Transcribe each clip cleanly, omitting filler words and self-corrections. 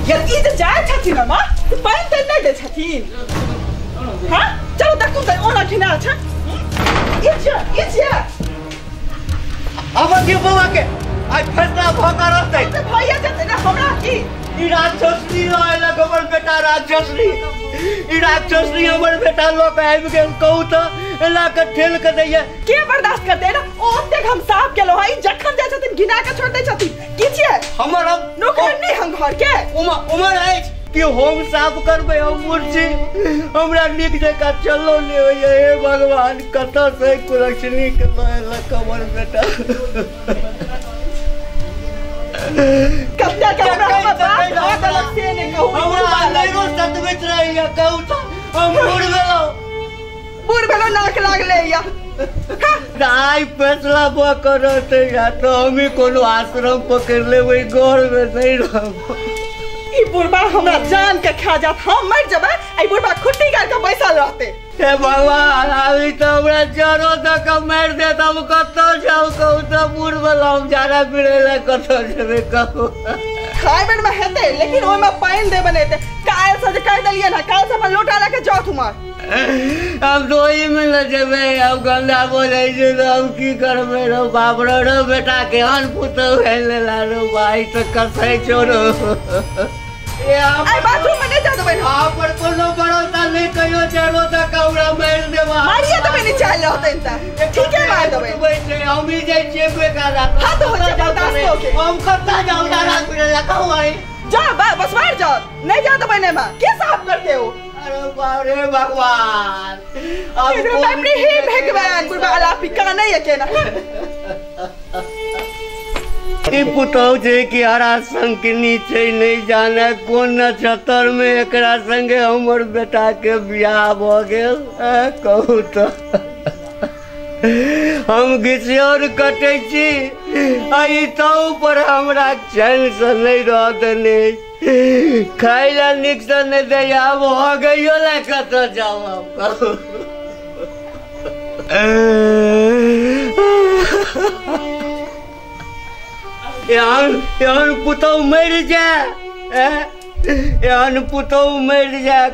ये ई जे जाय छथिन मां त पानि त नै दै छथिन। हां चलो देखू त ओना खिना छ। ई छ ई छ अब के बौआ के आई फैसला भ के रहतै त भैया जते ना हमरा की ई राक्षसनी रहलक हमर बेटा राक्षसनी। ई राक्षसनी हमर बेटा लऽ के आबि गेल। कहू तऽ एना के ठेल के दैया के बर्दाश्त करतै ना? ओतेक हम साफ केलहुँ हँ, ई जखन जाइ छथिन घिना के छोड़ि दै छथिन। की छियै हमर हम नौकर नहि हम घर के उमर अछि कि हम साफ करबै? हम मूर्ख छी, हमरा नीक जकाँ चललो नहि होइया। हे भगवान, कतऽ से कुलक्षणी के लऽ एलक हमर बेटा? कते के हमरा हमर बाप धऽ देलक से नहि कहू। हमरा नैरो सतबैत रहैया। कहू तऽ हम बूढ़ भेलहुँ, बूढ़ भेलहुँ, नाक लागले या। आइ फैसला भऽ कऽ रहतै या तऽ हमही कोनो आश्रम पकड़ि लेबै, घरमे नहि रहब। ई बुढ़बा हमरा जान के खा जात, हम मरि जेबै, ई बुढ़बा खुट्टी गाड़ि के बैसल रहतै। हे भगवान, अभी तऽ हमरा जरो दऽ कऽ मारि देत, हम कतऽ जाउ? कहू तऽ बूढ़ भेलहुँ, हम जाड़ा पिरै लए कतऽ जेबै? कहू खाय बेर में हेतै लेकिन ओहिमे पानि देबै नहि हेतै। काल्हि से जे कहि देलियै ने, काल्हि से अपन लोटा लऽ के जाउ उमहर। हम तो ओहिमे न जेबै, हम गन्दा बोलै छै तऽ हम की करबै? रौ बाप रो, रौ बेटा केहन पुतहु लेला रौ भाइ, तऽ कसै छौ रौ। आई बाथरूम में नहीं जा देबै हम। अहाँ पर कोनो भरोसा नहि, कहियो जरो दऽ कऽ हमरा मारि देबा। मारिए देबै, नहीं चाहल रहतै तऽ ठीके मारि देबै। हम ही जाइ छियै बेकार। हाँ तऽ होइ छै बर्दाश्त के। हम कतऽ जाउ जाड़ा पिरै लए? कहू आई जा बस मार जाओ, नहीं जा देबै नहीं मां के साफ करते हो? अरे बाप रे भगवान, अब बाप रे हे भगवान, बुढ़बा अलापी का नहीं है केना। ई पुतहु छै कि हरा संकनी छै, नहीं जाने कोन नक्षत्र में एकरा संगे हमर बेटा के बियाह भऽ गेल। कहू तऽ हम घिसियौर कटै छी आ ई तहु पर हमरा चैन से नहीं रह देने, खाय ला नीक से नहीं दैया। आब हो गइयो ला कतऽ जाउ हम? कहू एहन एहन पुतहु मरि जाय, एहन पुतहु मरि जाय,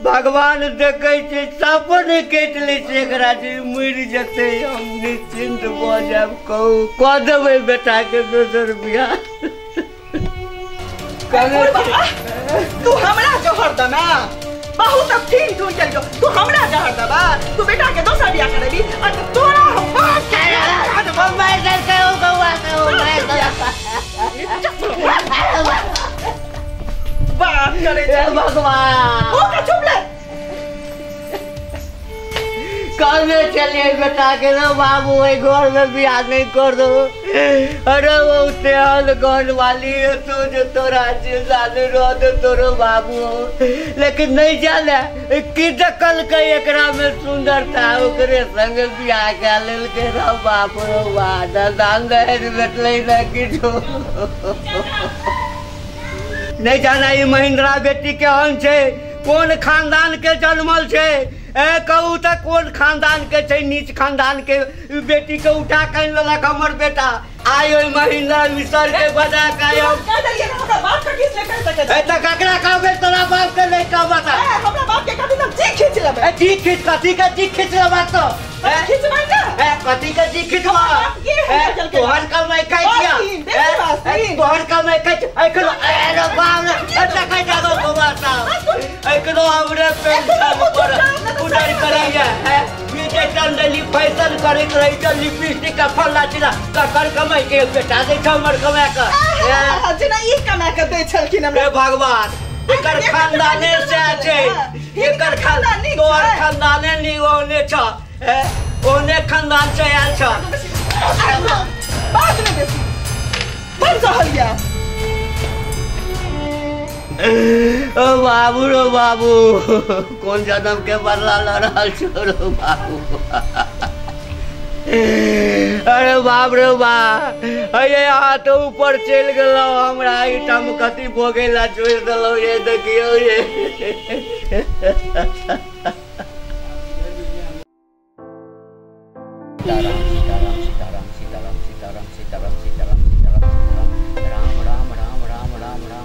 भगवान देखै छै सापो नहि काटि लै छै एकरा जे मरि जेतै, हम निश्चिन्त भऽ जायब। कहू कऽ देबै बेटाके दोसर बियाह? तू हमरा जहर दना बहुत अफीम ढूंढ के, तू हमरा जहर दबा, तू बेटा के दोसर बियाह करेबी और तोरा हम बाप के बात करे हे भगवान। ओ का चुप ले। कहने चलिए बेटा के रो बाबू ओहि घर में बियाह नहीं कर दो। अरे वो तेहन घर वाली है तू जो तोरा जिंदा नहीं रह दे तोरो बाबू, लेकिन नहीं जाने की दखल के एकरा में सुंदरता, ओकरे संग बियाह कए लेलकै रो बाप रो बा। दान दहेज भेटलै ना किछो। नहीं जाना ई महिंद्रा बेटी केहन छै, कोन खानदान के जन्मल छै। ए कहू तऽ कोन खानदान के छै? नीच खानदान के बेटी के उठा के आनि लेलक हमर बेटा। आइ ओहि महिंद्रा मिसर के बजा के आइ हम कह देलियै ना हमरा बाप के किछ नहि कहि सकै ए तऽ ककरा कहबै? तोरा बाप के नहि कहबऽ तऽ हमरा बाप के कभी तऽ जी खींच लेबै। ए जी खींच, कथी के जी खींच लेबऽ तो? खींचबै ना। ए कथी के जी खींचबऽ? तोहर कमाइ खाइ छियै, तोहर कमाइ खाइ छियै। एखनो अरे बाप रे, देखै जागो बौआ साहब, एखनो हमरे पेंशन पर उधर करैया। चंदली फैशन करैत रहै छै, लिपस्टिक के फल्ला चिल्ला ककर कमाइ के बेटा दै छै हमर कमाइ के? जेना ई कमा के दै छलखिन हमरा। हे भगवान, एकर खानदाने से छै, एकर खानदान तोहर खानदाने नी ओने छ, ओने खानदान से आयल छ। बात नहि बेसी बन रहल या। ओ बाबू रो बाबू, कोन जन्म के बदला लऽ रहल छौ रो बाबू? अरे बाप रे बाप, अरे अहाँ तऽ ऊपर चलि गेलहुँ, हमरा एहिठाम कथी भोगै लए छोड़ि देलहुँ ये? देखियौ ये। सीताराम सीताराम सीताराम सीताराम सीताराम सीताराम सीताराम सीताराम, राम राम राम राम राम राम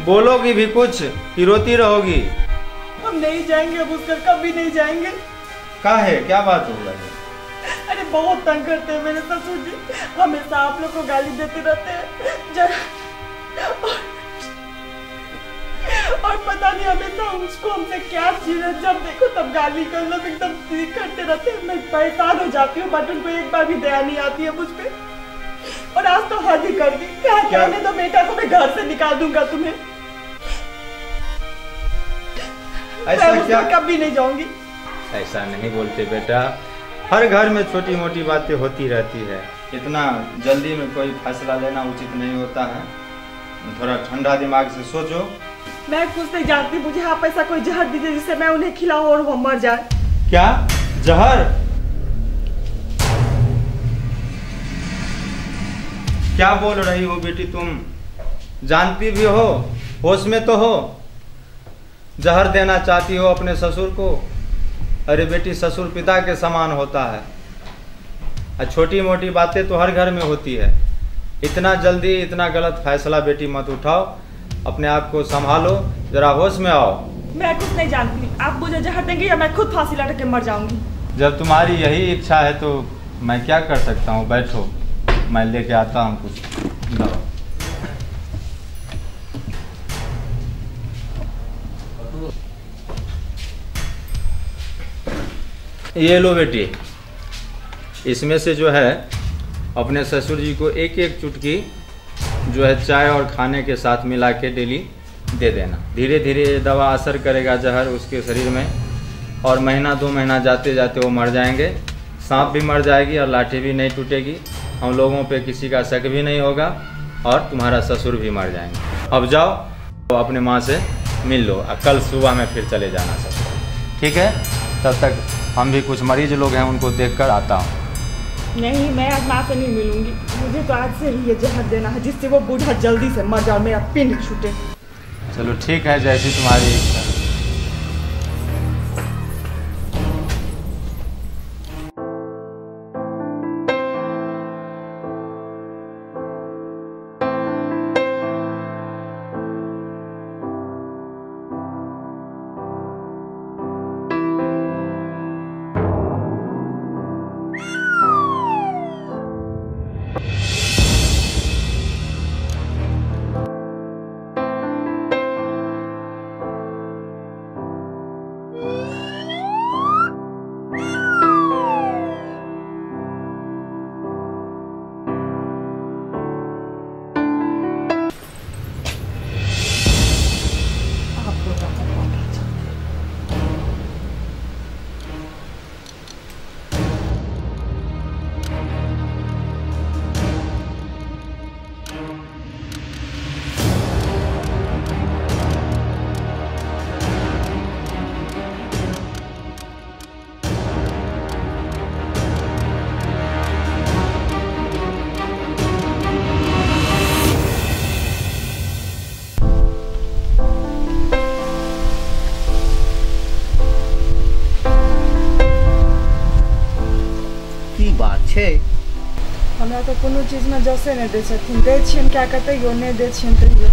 बोलोगी भी कुछ कि रोती रहोगी? हम नहीं जाएंगे अब उस घर, कभी नहीं जाएंगे। का है, क्या बात हो गई? अरे बहुत तंग करते हैं मेरे ससुर जी, हमेशा आप लोग को गाली देते रहते हैं जरा, और पता नहीं हमेशा उसको हमसे क्या चीज है, जब देखो तब गाली कर लो, एकदम ठीक करते रहते हैं। मैं परेशान हो जाती हूँ, बट उनको एक बार भी दया नहीं आती है मुझ पे। और आज तो हद ही कर दी, क्या कहने तो बेटा को मैं घर से निकाल दूंगा तुम्हें। ऐसा क्या? कभी नहीं जाऊंगी। ऐसा नहीं बोलते बेटा, हर घर में छोटी मोटी बातें होती रहती है, इतना जल्दी में कोई फैसला लेना उचित नहीं होता है। थोड़ा ठंडा दिमाग से सोचो। मैं कुछ नहीं जानती, मुझे आप ऐसा कोई जहर दीजिए जिससे मैं उन्हें खिलाऊं और वो मर जाए। क्या जहर? क्या बोल रही हो बेटी तुम? जानती भी हो, होश में तो हो? जहर देना चाहती हो अपने ससुर को? अरे बेटी, ससुर पिता के समान होता है, और छोटी मोटी बातें तो हर घर में होती है। इतना जल्दी इतना गलत फैसला बेटी मत उठाओ, अपने आप को संभालो, जरा होश में आओ। मैं कुछ नहीं जानती, आप मुझे जहर देंगे या मैं खुद फांसी लटक के मर जाऊंगी। जब तुम्हारी यही इच्छा है तो मैं क्या कर सकता हूँ। बैठो, मैं लेके आता हूँ कुछ दवा। ये लो बेटी, इसमें से जो है अपने ससुर जी को एक एक चुटकी जो है चाय और खाने के साथ मिला के डेली दे देना। धीरे धीरे ये दवा असर करेगा, जहर उसके शरीर में, और महीना दो महीना जाते जाते वो मर जाएंगे। सांप भी मर जाएगी और लाठी भी नहीं टूटेगी, हम लोगों पे किसी का शक भी नहीं होगा, और तुम्हारा ससुर भी मर जाएंगे। अब जाओ तो अपने माँ से मिल लो, और कल सुबह में फिर चले जाना ससुर, ठीक है? तब तक हम भी कुछ मरीज लोग हैं उनको देख कर आता हूँ। नहीं, मैं आज माँ से नहीं मिलूंगी, मुझे तो आज से ही ये जहर देना है जिससे वो बूढ़ा जल्दी से मर जाए और मेरा पिंड छूटे। चलो ठीक है, जैसी तुम्हारी इच्छा। हमरा तऽ कोनो चीजमे जसे नहि दै छथिन, दै छियनि कए कऽ तैयो नहि दै छियनि तैयो।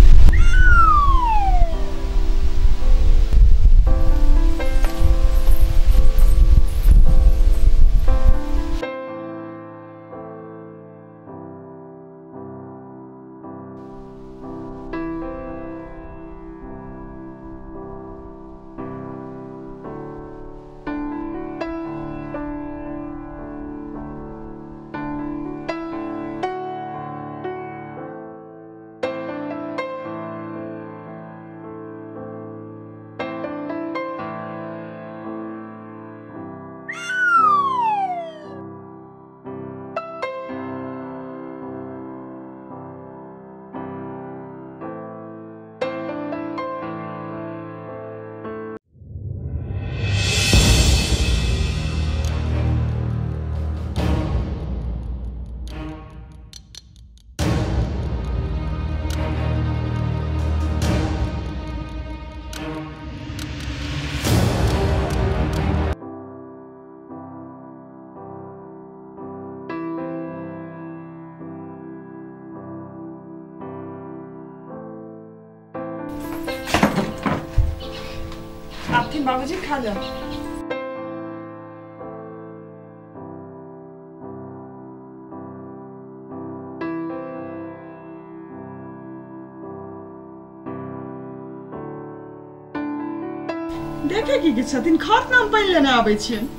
बाबूजी, खा जाओ। देखे की कि छथिन, खत नाम पानि लेने आबै छियनि।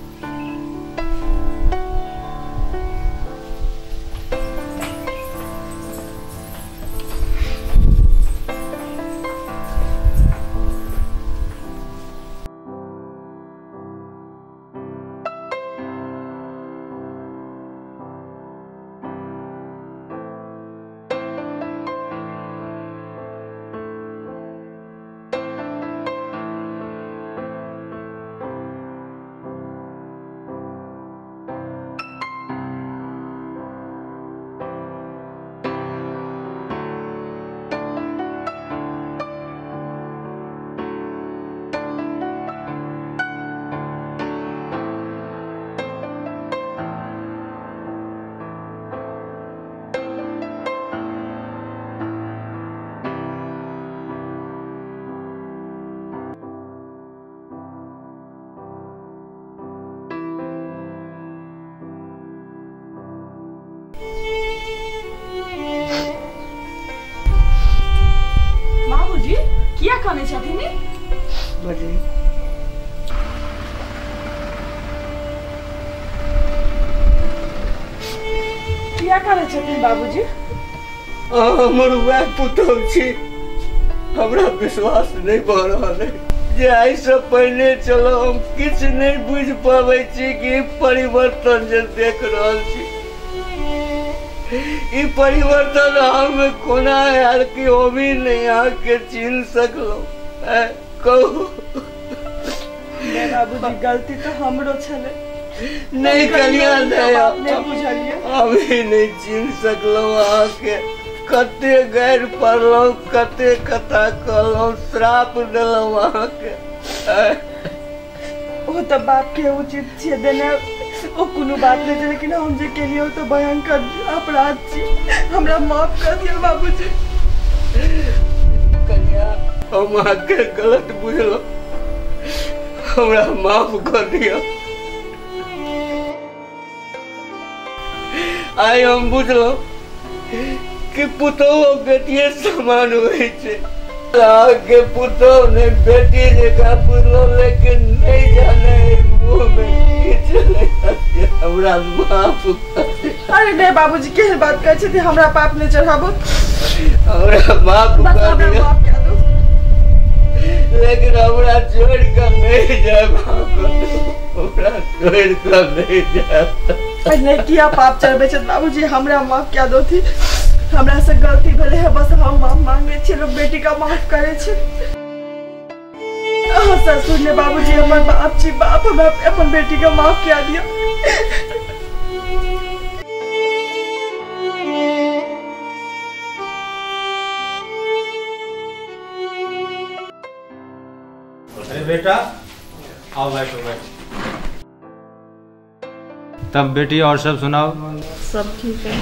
किया कानै छथिन? बजे किया कानै छथिन बाबूजी? हमर वएह पुतहु छी, हमरा विश्वास नहीं भऽ रहल है जे आइसँ पहिने चलो हम किछु नहीं बुझि पाबै छी कि परिवर्तन जे देख रहल छी, ई परिवर्तन हम कोना आयल कि हम ही नहीं अहाँके चिन्ह सकलहुँ। कहू बाबूजी, गलती तो हमरो छलै। नहीं कनिया, नहीं बुझलियै, हम ही नहीं चिन्ह सकलहुँ अहाँके। कते गैर पड़लहुँ, कते कथा कहलहुँ, श्राप देलहुँ अहाँके। ओ तऽ बाप के उचित छै देने, ओ कोनो बात नहीं छै, लेकिन हम जे केलियै तऽ भयंकर अपराध छी। हमरा माफ कर दियौ बाबूजी। कन्या, हम अहाँके गलत बुझलहुँ, हमरा माफ कर दियौ। आइ हम बुझलहुँ कि पुतहु बेटिए समान होइ छै। अहाँके पुतहु नहि बेटी जकाँ बुझलहुँ, लेकिन नहीं जाने मुँह में की चलै। हमरा माफ कर। अरे नहीं बाबूजी, केहन बात करै छथिन, हमरा पाप नहि चढ़ाबू, हमरा माफ कर दियौ, लेकिन हमरा छोड़ि कऽ नहीं जायब, हमरा छोड़ि कऽ नहीं जायब। नहीं किया पाप चढ़बै छथि बाबूजी, हमरा माफ कए दौथि, हमरा से गलती भेलै है, बस हम माफ मांगे छी, लोग बेटी का माफ करे छै। ससुर ने बाबूजी हमर बाप छी, बाप हमरा अपन बेटी के माफ कए दियौ। अरे बेटा आओ, बैठो बैठो। तब बेटी और सब सुनाओ? सब ठीक है।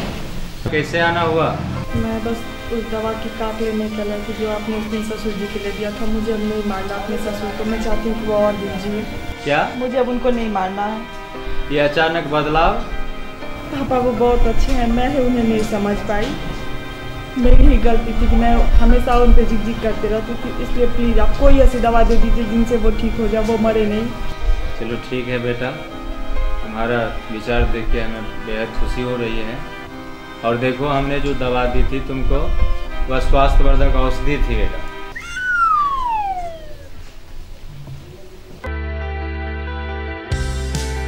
कैसे आना हुआ? मैं बस उस दवा की काट लेने के लिए जो आपने उस दिन ससुर जी के लिए दिया था, मुझे अब नहीं मारना अपने ससुर को, मैं चाहती हूँ कि वो और दिन जिए। क्या? मुझे अब उनको नहीं मारना है। ये अचानक बदलाव? पापा वो बहुत अच्छे हैं, मैं ही उन्हें नहीं समझ पाई, मेरी ही गलती थी कि मैं हमेशा उन पर जिग जिग करते रहती थी, इसलिए प्लीज़ आप कोई ऐसी दवा दे दीजिए जिनसे वो ठीक हो जाए, वो मरे नहीं। चलो ठीक है बेटा, तुम्हारा विचार देख के हमें बेहद खुशी हो रही है। और देखो, हमने जो दवा दी थी तुमको वह स्वास्थ्यवर्धक औषधि थी बेटा।